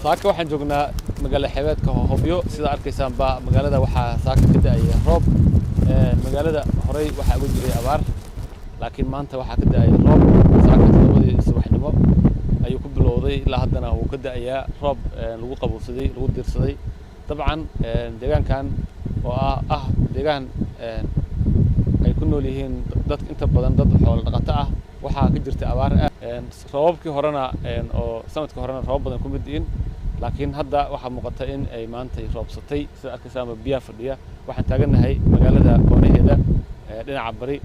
Saaka waxaan joognaa magaala xeebeedka Hobyo. Sida arkaysaanba magaalada waxaa saaka ka da'aya roob. Magaalada horey waxaa uga jiray abaar, laakiin maanta waxaa ka da'aya roob. Saaka 7dii subaxnimo ayuu ku bilowday, ilaa haddana wuu ka da'ayaa roob lagu qabowsaday, lagu diirsaday. Dabcan deegaankan oo ah deegaan ay ku nool yihiin dad inta badan dad xoolo dhaqato ah, waxaa ka jirta abaar. Roobabkii horena oo sanadkii horena roobab badan kuma di'in, laakiin hadda waxaa muuqata in ay maantay roobsatay. Sida arkaysaanba biyaha fadhiya. Waxaan taagannahay magaalada koonaheeda dhinaca bari,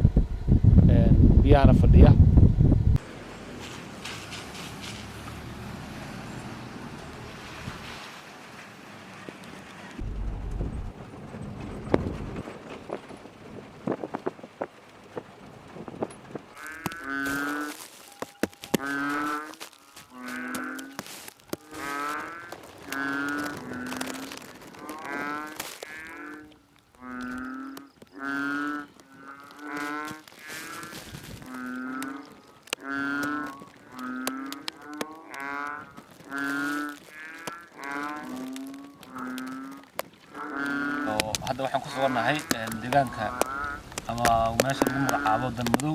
biyahana fadhiya. Hadda waxaan ku sugannahay deegaanka ama meesha lagu magacaabo Danmadow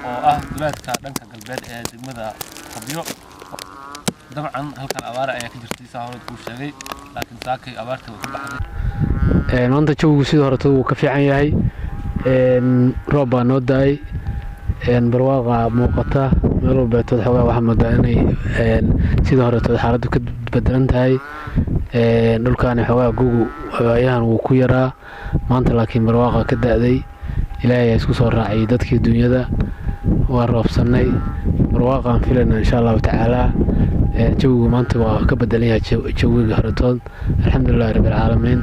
oo ah duleedka dhanka galbeed ee degmada Hobyo. Dabcan halkan abaara ayaa ka jirtay, saa hore kuu sheegay, laakiin saakay abaartii way ka baxday. Maanta jawigu sidii horeto wuu ka fiican yahay. Roob baa noo da-ay, barwaaqa muuqata meel walbeetood. Xoogaa waxaa moodaa inay sidii horetood xaaladdu ka bedelan tahay. Dhulkaani xoogaa gugu waayahan wuu ku yaraa, maanta laakiin barwaaqa ka da-day. Ilaahay ayaa isku soo raaciyay dadkii dunyada, waa roobsannay, barwaaqaan filayna insha Allahu tacaalaa. Jawigu maanta waa ka bedelan yahay jawiga horetood. Alxamdulilahi rabbilcaalamiin.